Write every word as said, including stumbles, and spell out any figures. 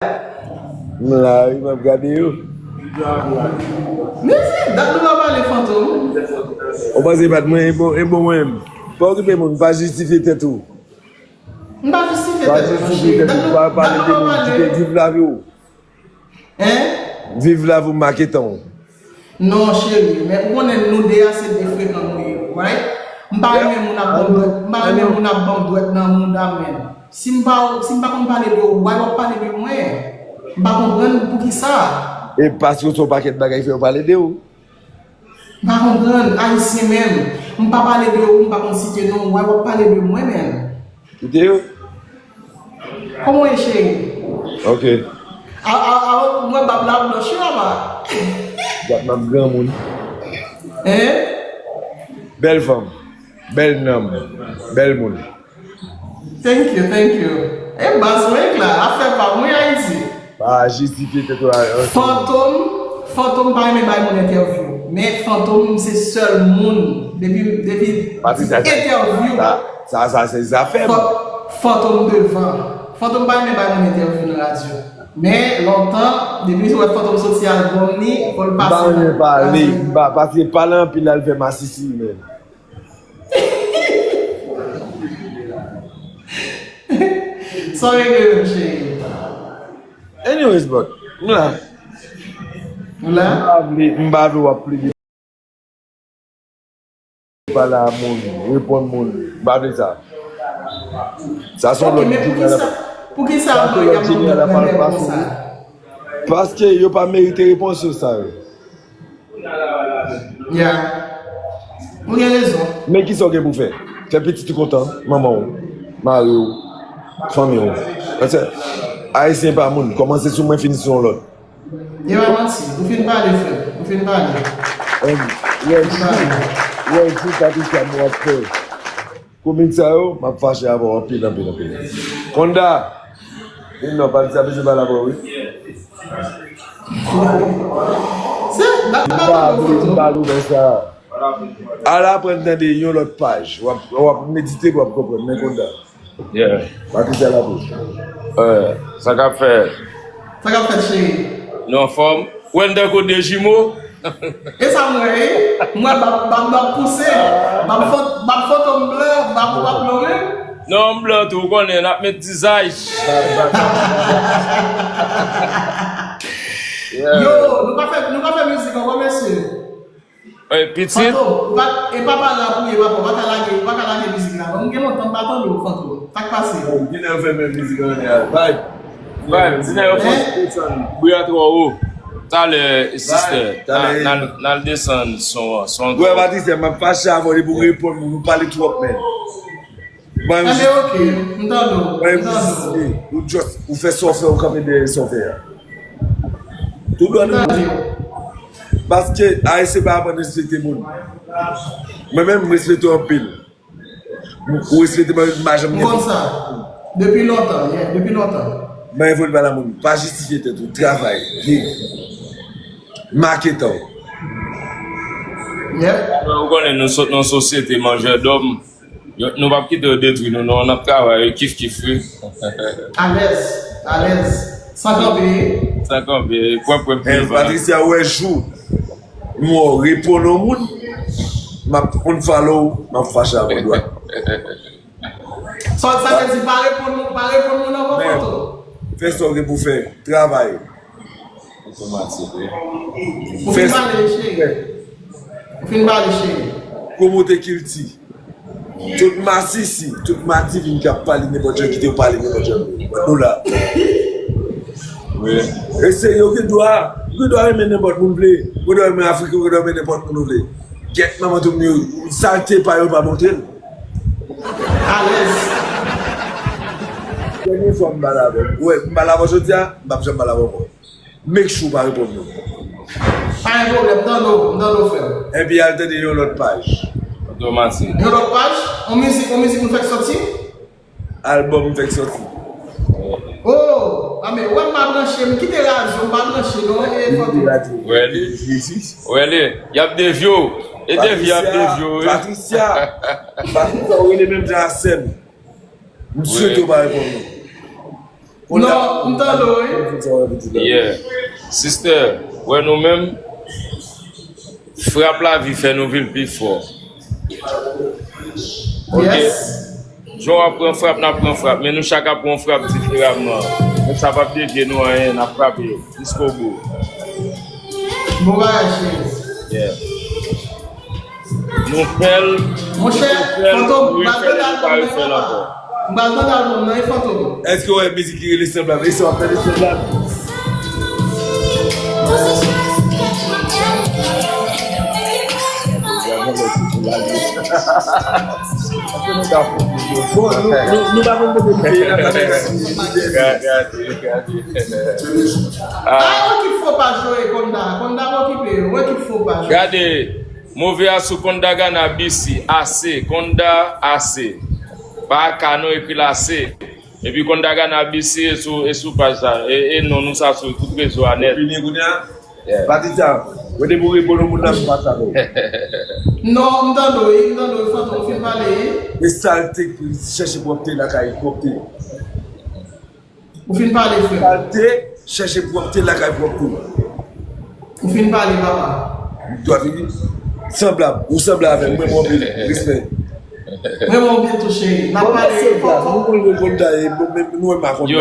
M la wi, m ap gade yo. Mezi, dat nou pa pale Fantom. Ou panse bat mwen, e bon, e bon mwen menm. Pa okipe moun, pa jistifye tèt ou. M pa jistifye tèt mwen, cheri. Dat nou pa pale de moun, kite viv lavi w. Hein? Viv lavi w, make tan w. Non, cheri, men ou konnen nou de a se de frekan nou ye, right? M pa renmen moun ap ban m dwèt, m pa renmen moun ap ban m dwèt nan mouda, men. Si m pa, si m pa konn pale de ou, why w ap pale de mwen? M pa konprann poukisa. E paske w se yon pakèt bagay fè yo pale de ou. M pa konprann, Ayisyen menm. M pa pale de ou, m pa konn site non w, why w ap pale de mwen menm? Kite yo. Kòman w ye, cheri? Ok. A, a, a, mwen bab la blanch wi, papa. Dat m ap granmoun. Hein? Bèl fanm, bèl nanm, bèl moun. Thank you, thank you. E baz mwen k la, afè pa mwen Ayiti. Pa jistifye tèt ou a. Fantom, Fantom pa renmen bay moun entèvyou. Men Fantom se sèl moun depi, depi Patricia, sa, entèvyou. Sa, sa, sa se zafè m. Fan-, Fantom devan. Fantom pa renmen bay moun entèvyou nan radyo. Men lontan, depi ou wè Fantom soti albòm li, fò l pase nan radyo. M pa renmen pale, m pa, paske pale anpil la, l fè masisi, men. Sa w regle menm, cheri? Anyways, but, m la. Ou la? M pa vle, m pa vle w ap plede pale a moun, reponn moun. M pa vle sa. Sa se yon lòt jenera. Ok, men poukisa, poukisa sa se yon lòt jenera la pral pase. Paske yo pa merite repons yo sa yo. Ya. Ou gen rezon. Men kisa w gen pou fè? Fè pitit ou kontan, manman w, mari w, fanmi w. Paske Ayisyen pa moun, kòmanse sou mwen, fini sou yon lòt. E pa manti, ou fin pale, frè m, ou fin pale. Em, wè jou, wè jou Patricia nou ap fè. Komik sa yo, m ap fache avè w anpil, anpil, anpil. Konda! Vin non, Patricia bezwen pale avè w, wi. Se, m pa vle, m pa vle sa. Al aprann tande yon lòt paj. W ap, w ap medite, w ap konprann. Men Konda. Yeah. Patricia Labouche. Eh, sa k ap fèt? Sa k ap fèt, cheri? Nou anfòm? Wendell kot de jimo? E sa m wè, wi. M wè bab, bab, bab pouse. Bab fant-, bab fantom blan, bab ou pa blan menm? Non, m blan tou, ou konnen, n ap met dizaj. Yeah. Yo, nou pa fè, nou pa fè mizik ankò, mesye. Ey, pitit. Fantom, ou pa, e pa pale la pou ye, papa, ou pa ka lage, ou pa ka lage mizik la. Bon, m gen lontan m pa tande w, Fantom. Sa k pase? Bon, kilè yo fè menm mizik annè a? Vibe. Vibe, di nèg yo fò desann bri a twò wo. Talè, sister, n al desann son an, son an twò wo. Wè, Patricia, m ap fache avè w depi w reponn mwen, ou pale twòp, men. Anben, ok, m tande w, m tande w. Ou just, ou fè sa w fè, ou kanpe dèyè sa w fè a. Tout dwa nou. Paske Ayisyen pa aprann respekte moun. Mwen menm, m respekte w anpil. Ou respekte mwen, m pa janm gen. M konn sa. Depi lontan, yeah, depi lontan. Mwen evolye pa nan moun. Pa jistifye tèt ou. Travay, viv. Make tan w. Yeah. Ou konnen nou sot nan sosyete manjè dòm. Yo, nou p ap kite yo detwi nou, non, n ap travay, kif kif, wi. Alèz, alèz. San kanpe. San kanpe, pwen pwen pye. Patricia, wè jou m wè w reponn yon moun, m ap unfollow w, m ap fache avè w dwat. Sa, sa vle di, pa reponn moun, pa reponn moun ankò, Fantom. Fè sa w gen pou fè, travay. Otomatik, wi. Ou fin pale, cheri. Ou fin pale, cheri. Pwomote kilti. Tout masisi, tout madivin k ap pale nenpòt jan, kite yo pale nenpòt jan. Nou la. Wi. E se yo gen dwa, yo gen dwa renmen nenpòt moun vle. Yo gen dwa renmen Afriken, yo gen dwa renmen nenpòt moun yo vle. Gèt manman tout moun yo, salte pa yo pa montre l. Alèz. Dènye fwa m pale avè w. Wè, m pale avè w jodi a, m p ap janm pale avè w ankò. Make sure w pa reponn nou. Pa gen pwoblèm, m tande w, m tande w, frè m. Epi al tande yon lòt paj. Otomatik. Yon lòt paj? On mizik, on mizik nou fèk soti? Albòm m fèk soti. Oh, a men, wè m pa branche, m kite radyo, m pa branche, non, e Fantom. Wè li. Wè li. Y ap devye w. E devye, y ap devye w, wi. Patricia, Patricia, ou rele menm jan a sè m. M swete w pa reponn mwen. Non, m tande w, wi. Yeah. Sister, wè nou menm, frap lavi fè nou vin pi fò. Ok? Yes. Jan w ap pran frap, n ap pran frap, men nou chak ap pran frap diferaman. Men sa p ap devye nou anyen, n ap frape jiskobou. Bon bagay, cheri. Yeah. Nou fè l, nou fè l, nou refè l, nou pa refè l ankò. M pral tande album nan, e Fantom. Èske w wè mizik ki rele Sanblab? E sa w ap tande Sanblab? Bon, nou, nou, nou pa konn kote nou te ye la, sa fè. Gade, gade, gade. Ah, wè ki fo pa jwe Konda. Konda okipe, wè ki fo pa jwe. Gade, move a sou Konda Gana B C, A C, Konda A C. Pa K non, ekri l A C. Epi Konda Gana B C e sou, e sou paj sa. E, e non nou sa sou tout rezo a nèt. Ou fini kounye a? Yeah. Patrizia, wè depi w reponn yon moun la, m pa sa non. Non, m tande w, wi, m tande w, Fantom, ou fin pale, wi. E salte, chèche pwòpte lakay pwòpte. Ou fin pale, frè. Salte, chèche pwòpte lakay pwòpte. Ou fin pale, papa. Dwa fini. Sanblab, ou sanble avè m, mwen mwen anpil, respè. Mwen mwen anpil tou, cheri. N ap pale. Sanblab, nou konn reponn ta, e, nou menm, nou menm pa konn. Yo,